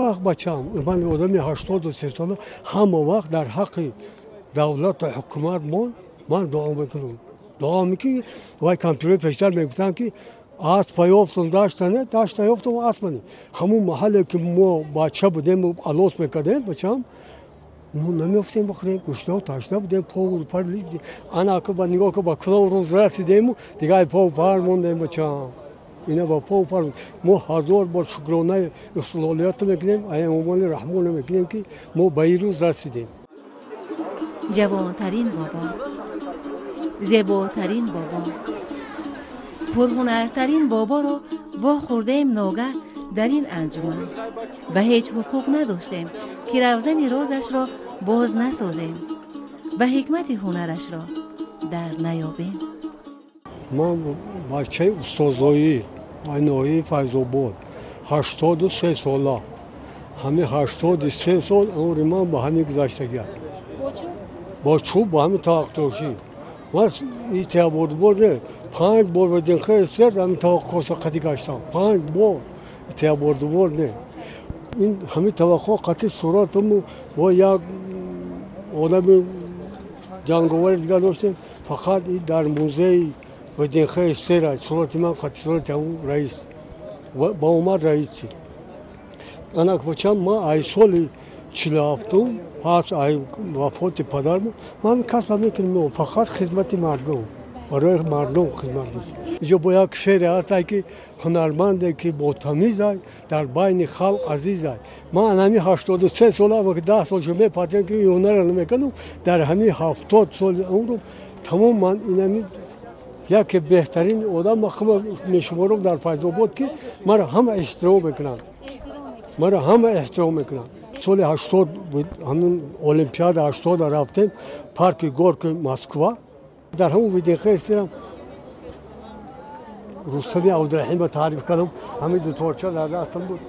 вақт бачаам, ман одами 83 сола, ҳама вақт дар ҳаққи давлату ҳукумат ман дуо мекунам. Дуо мекунам, вай компютер пештар мегуфтанд, ки аспа ёфтум даштане, дашта ёфтум аспане. Ҳамун маҳалле ки мо бача будем, алос мекардем, бачаам, мо намеёфтем бихӯрем, гӯштаҳо ташна будем, пову пар. Ана ки ба нигоҳ ки ба кулов рӯз расидему, дигар пову пар мондем, бачаам. Ина ба пову пар. Мо ҳазор бор шукронаи истиқлолиятро мекунем, Эмомали Раҳмонро мекунем, ки мо ба ин рӯз расидем. Ҷавонтарин бобо, зеботарин бобо, пурҳунартарин боборо вохӯрдем ногаҳ дар ин анҷуман ва ҳеҷ ҳуқуқ надоштем, ки равзани розашро боз насозем ва ҳикмати ҳунарашро дар наёбем. Ман бачаи устозоӣ ноҳияи Файзобод, 83 сола. Ҳамин 83 сол умри ман ба ҳамин гузаштагиа, бо чӯб, ба ҳамин тавақтошӣ. Ман итиабодбор не, 5 бор ВДНХ СССР ҳамин таваққоса қати гаштам, 5 бор итиабодбор не. Ин ҳамин таваққо қати суратаму бо як одами ҷанговари дигар доштем. Фақат и дар музеи ВДНХ СССР сурати ман қати сурати ҳамун раис ба омад раиси. Анак бачам, ман ай соли 47-ум пас ай вафоти падарам ман касба мекунем, фақат хизмати мардум, барои мардум хизмат. Инҷо бо як шере ҳастай, ки ҳунарманде ки ботамизай, дар байни халқ азизай. Ман ҳамин 83 сола, 10 сол шуд мепартем, ки ин ҳунарро намекунам. Дар ҳамин 70 соли умрум тамом ман инами яке беҳтарин одам ман мешуморам дар Файзобод, ки маро ҳама эҳтиром мекунанд, маро ҳама эҳтиром мекунанд. Соли 80 ҳамин олимпиада 80 рафтем парки Горки, Москва. Дар ҳамун ВДНХ истирам Рустами Абдураҳима таъриф кардам. Ҳамин дуторча дар дастам буд,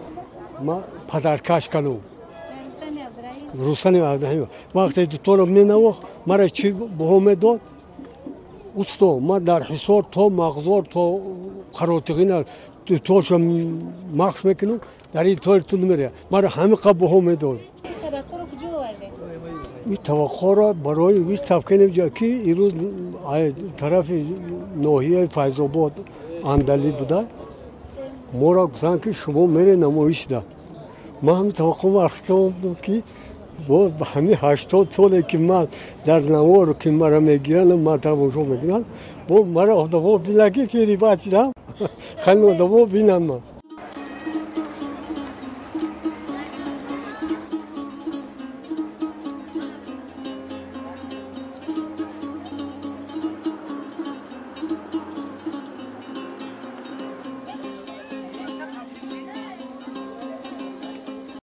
ман падаркаш кардам Рустами Абдураҳима. Вақте дуторо менавохт, мара чӣ баҳо медод: «Усто, ман дар Ҳисор то Мағзор, то Қаротиғина дуторшо махш мекунам, дар ин тори ту намерояд». Мара ҳамин қаб баҳо медод. Ин таваққоро барои выставка ки ирӯз тарафи ноҳияи Файзобод андалӣ буда, моро гуфтанд, ки шумо мере намоишда. Ман ҳамин таваққо арз ки бо ҳамин 80 соле ки ман дар наворо ки мара мегиранд, ман тамошо мекунанд, бо мара одамо бинанд, ки фирибатидам, хеле одамо бинанд ман.